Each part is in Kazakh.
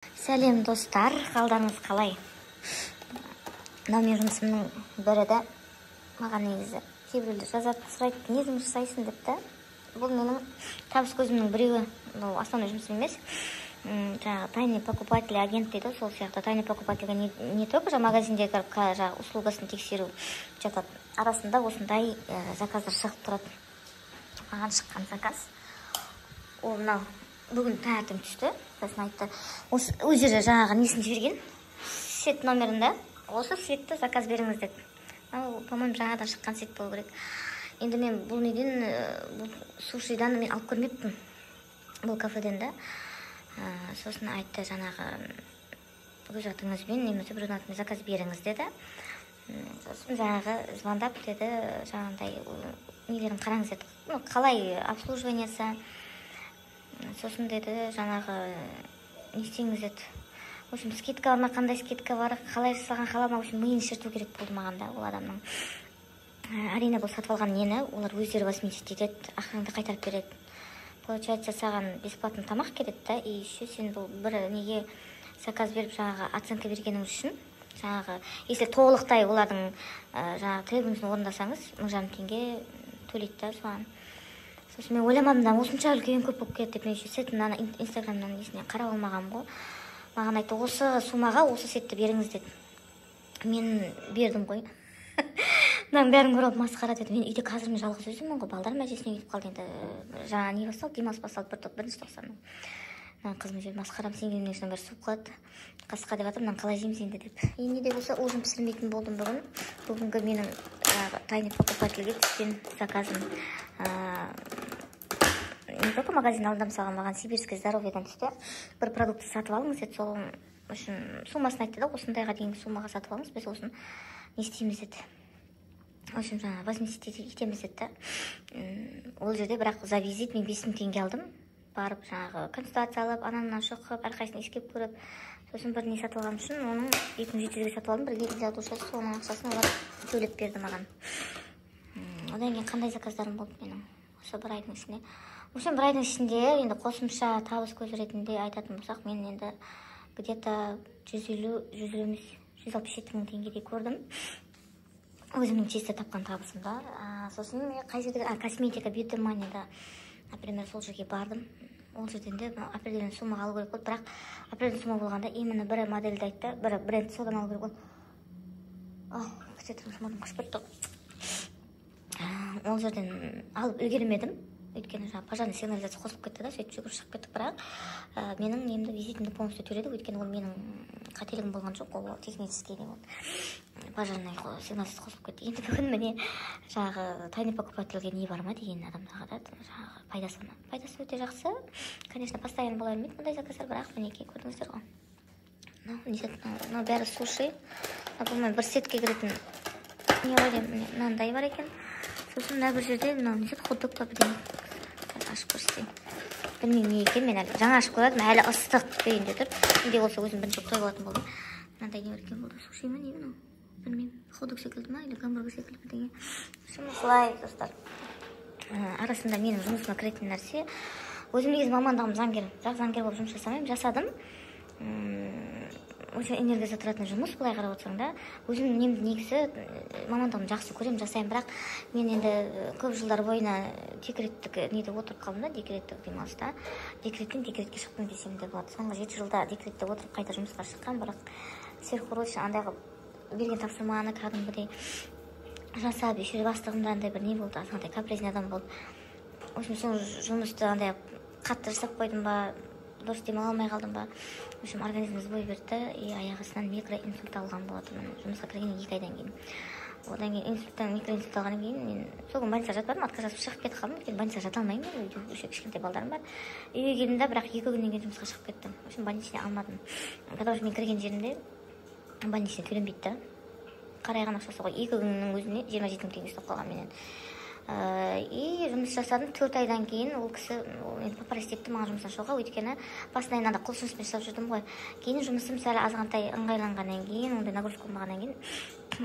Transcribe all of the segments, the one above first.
Сәлем, достар! Қалдарыңыз қалай? Мынау менің жұмысымның бірі да. Маған негізі кейбіреулер жазады, сұрайды, не жұмыс жасайсың деп та. Бұл менің табыс көзімнің біреуі. Мынау основной жұмысым емес. Жаңағы тайный покупатель, агент дейді ғой, сол сияқты. Тайный покупательге не только жаңағы магазинде кіріп, жаңағы услугасын тексеру жатады, арасында осындай заказдар шығып тұрады. Маған шыққан заказ ол мынау, бүгін таңертең түсті. Сосын айтты, осы өздері жаңағы несін жіберген, сет номерін, осы сетті заказ беріңіз деді. Мынау, по моему, жаңадан шыққан сет болу керек. Енді мен бұл неден, бұл сушидан мен алып көрмеппін, бұл кафеден да. Сосын айтты, жаңағы өз атыңызбен немесе біреудің атымен заказ беріңіз деді. Сосын жаңағы звондап деді, жаңағындай нелерін қараңыз деді, ну, қалай обслуживаниесі. Сосын деді, жаңағы не істеңіз деді, в общем, скидка бар ма, қандай скидка бар, қалай жасалған, қалай ма. В общем, миын шірту керек болды маған да ол адамның. Әрине, бұл сатып алған нені олар өздері возместить етеді, ақшаңды қайтарып береді. Получается, саған бесплатно тамақ келеді да. И еще сен бұл бір неге заказ беріп, жаңағы оценка бергенің үшін, жаңағы если толықтай олардың жаңағы требованиесін орындасаңыз, 1500 теңге төлейді да соған. Сосын мен ойламадым да, осынша үлкен, көп болып кетеді деп. Мен еще сетін ана инстаграмнан, несінен қарап алмағанмын ғой. Маған айтты, осы суммаға осы сетті беріңіз деді. Мен бердім ғой. Мынаның бәрін көріп алып, масқара деді. Мен үйде қазір мен жалғыз өзіммін ғой, балдарым әжесіне кетіп қалды. Енді жаңа не басталды, демалыс басталды бір бірінші тоқсаннан. Мына қызым жеп, масқарам, сен келгеннен соң бәрі суып қалады қасқа деп жатыр. Мынаны қалай жейміз енді деп. Енді не де болса, ужин пісірмейтін болдым бүгін. Бүгінгі менің жаңағы тайный покупательге түскен заказым не только магазин алдында, мысалға, маған Сибирский здоровьедан түсті. Бір продукт сатып алыңыз деді. Сол үшін суммасын айтты да, осындайға дейінгі суммаға сатып алыңыз, біз осыны не істейміз деді, в общем, жаңағы возместить етеміз деді да. Ол жерде бірақ за визит мен 5000 теңге алдым. Барып, жаңағы консультация алып, ананы мынаны шұқып, әрқайсысын иіскеп көріп, сосын бір не сатып алғаным үшін, оның 2700-ге сатып алдым бір гель для душа, соның ақшасын олар төлеп берді маған. Одан кейін қандай заказдарым болды менің осы бір айдың ішінде? В общем, бір айдың ішінде енді қосымша табыс көзі ретінде айтатын болсақ, мен енді где то 150, 150 емес, 167 мың теңгедей көрдім өзімнің чисто тапқан табысымда. Сосын мен қай жерде, косметика Бьюти Манияда, например, сол жерге бардым. Ол жерден де определенный суммаға алу керек болды, бірақ определенный сумма болғанда, именно бір модельді айтты, бір бренд, содан алу керек болды. Ай, күте тұрыңыз, мұрным қышып кетті. Ол жерден алып үлгермедім, өйткені жаңағы пожарный сигнализация қосылып кетті да, сөйтіп жүгіріп шығып кеттік. Бірақ менің немді, визитімді полностью төледі, өйткені ол менің қателігім болған жоқ, ол технический не болды, пожарный сигнализация қосылып кетті. Енді бүгін, міне, жаңағы тайный покупательге не бар ма деген адамдарға да жаңағы пайдасы ма? Пайдасы өте жақсы. Конечно, постоянно бола бермейді мұндай заказдар, бірақ мінекей, көрдіңіздер ғой. Мынау не? Мынау бәрі суши. Мынау бір сетке кіретін не ғой деймін. Міне, мынандай бар екен. Сосын мына бір жерде мынау не, хот-дог па, бірдеңе. Қазір ашып көрсетейін, білмеймін не екенін. Мен әлі жаңа ашып қойдым, әлі ыстық күйінде тұр. Не де болса, өзім бірінші тойып алатын болдым. Мынандай не бар екен? Бұл суши ма, не мынау, білмеймін. Хот-дог секілді ма или гамбургер секілді бірдеңе. Осылай, достар. Арасында менің жұмысыма кіретін нәрсе, өзім негізі мамандығым заңгер, бірақ заңгер болып жұмыс жасамаймын, жасадым. Өте энергия тұратын жұмыс, былай қарап отырсаң да. Өзім немді, негізі мамандығымды жақсы көремін, жасаймын, бірақ мен енді көп жылдар бойына декреттік неде отырып қалдым да, декреттік демалыста, декреттен декретке шықтым десем де болады. Соңғы 7 жылда декретте отырып, қайта жұмысқа шыққанмын, бірақ сверхурочно андай қылып берген тапсырманы кәдімгідей жасап, еще бастығым да андай бір не болды, азғантай капризный адам болды. В общем, сол жұмысты андай қатты жасап қойдым ба, дұрыс демала алмай қалдым ба, в общем, организм сбой берді и аяқ астынан микроинсульт алған болатынмын жұмысқа кіргеннен 2 айдан кейін. Одан кейін инсульттан, микроинсульт алғаннан кейін мен сол күні больницаға жатпадым, отказ жазып шығып кетіп қалдым, өйткені больницаға жата алмаймын мен, үйде уже кішкентай балдарым бар. Үйге келдім да, бірақ 2 күннен кейін жұмысқа шығып кеттім. В общем, больничный алмадым, потому что мен кірген жерімде больничный төленбейді да, қарайған ақшасы ғой. 2 күннің өзіне 27 мың теңге ұстап қалған менен. И жұмыс жасадым 4 айдан кейін ол кісі, ол енді попросить етті маған жұмыстан шығуға, өйткені басында енді анда құлшыныспен жасап жүрдім ғой. Кейін жұмысым сәл азғантай ыңғайланғаннан кейін, ондай нагрузка болмағаннан кейін,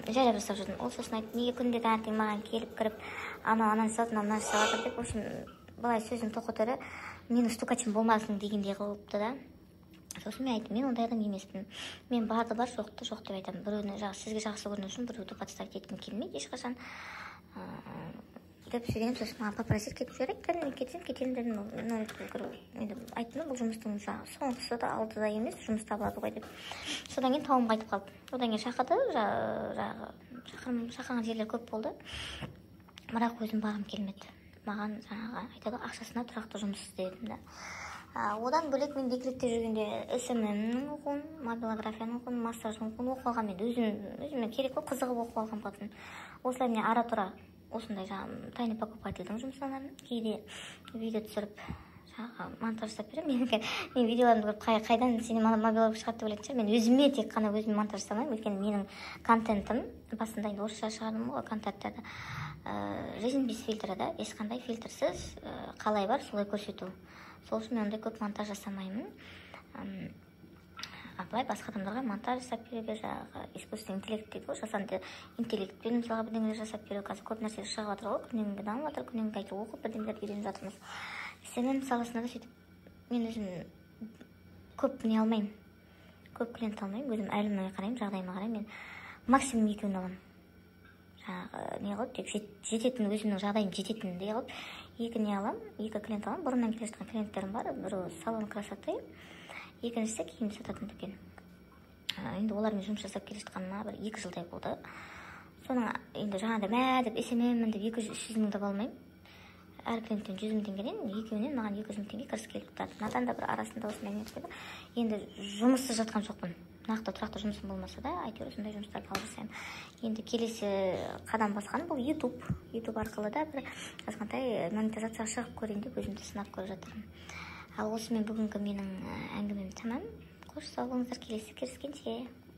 жайлап жасап жүрдім. Ол сосын айтты, неге күнде таңертең маған келіп кіріп, анау ананы жасап, мынау мынаны жасап жатыр деп. В общем, былай сөздің тоқетеры, менің стукачым болмасын дегендей қылыпты да. Сосын мен айттым: мен ондай адам емеспін, мен барды бар, жоқты жоқ деп айтамын. Біреуні сізге жақсы көріну үшін біреуді подставить еткім келмейді ешқашан деп сөйлегенмін. Сосын маған попросить кетіп жібереді дедім. Мен кетсем, кетемін дедім. Но енді айттым да, бұл жұмыстың соңғысы да, алды да емес, жұмыс табылады ғой деп. Содан кейін тауым қайтып қалды. Одан кейін шақырды, жаңағы шақырған жерлер көп болды, бірақ өзім барғым келмеді. Маған жаңағы айтады ғой, ақшасына тұрақты жұмыс іздедім да. Одан бөлек мен декретте жүргенде СММ-нің оқуын, мобилографияның оқуын, массаждың оқуын оқып алғанмын. Енді өзіме керек қой, қызығып оқып алған болатынмын. Осылай міне, ара тұра осындай жаңағы тайный покупательдің жұмысын аламын. Кейде видео түсіріп, жаңағы монтаж жасап беремін. Менің видеоларымды көріп, қайдан сенен мобилограф шығады деп ойлайтын шығар. Мен өзіме, тек қана өзім монтаж жасамаймын, өйткені менің контентім басында, енді орысша шығардым ғой контенттерді, жизнь без фильтра да, ешқандай фильтрсіз, қалай бар, солай көрсету. Сол үшін мен ондай көп монтаж жасамаймын. А былай басқа адамдарға монтаж жасап беруге, жаңағы искусственный интеллект дейді ғой, жасанды интеллектпен мысалға бірдеңелер жасап беру, қазір көп нәрсе шығып жатыр ғой, күннен күнге дамып жатыр, күннен күнге әйтеуір оқып, бірдеңелерді үйреніп жатырмыз. СММ саласында да сөйтіп мен өзім көп не алмаймын, көп клиент алмаймын. Өзім әліме қараймын, жағдайыма қараймын. Мен максимум екеуін аламын, жаңағы не қылып, тек жететін, өзімнің жағдайым жететіндей қылып екі не аламын, екі клиент аламын. Бұрыннан келе жатқан клиенттерім бар: біреуі салон красоты, екіншісі киім сататын дүкен. Енді олармен жұмыс жасап келе жатқаныма бір 2 жылдай болды. Соның енді жаңағыдай мә деп, СММмін деп 200-300 мың таба алмаймын. Әр клиенттен 100 000 теңгеден, екеуінен маған 200 000 теңге кіріс келіп тұрады. Мынадан да бір арасында осындай не түседі. Енді жұмыссыз жатқан жоқпын, нақты тұрақты жұмысым болмаса да, әйтеуір осындай жұмыстарды алып жасаймын. Енді келесі қадам басқаным бұл Ютуб. Ютуб арқылы да бір азғантай монетизацияға шығып көрейін деп өзімді сынап көріп жатырмын. Ал осымен бүгінгі менің әңгімем тәмам. Қош, сау болыңыздар, келесі кездескенше.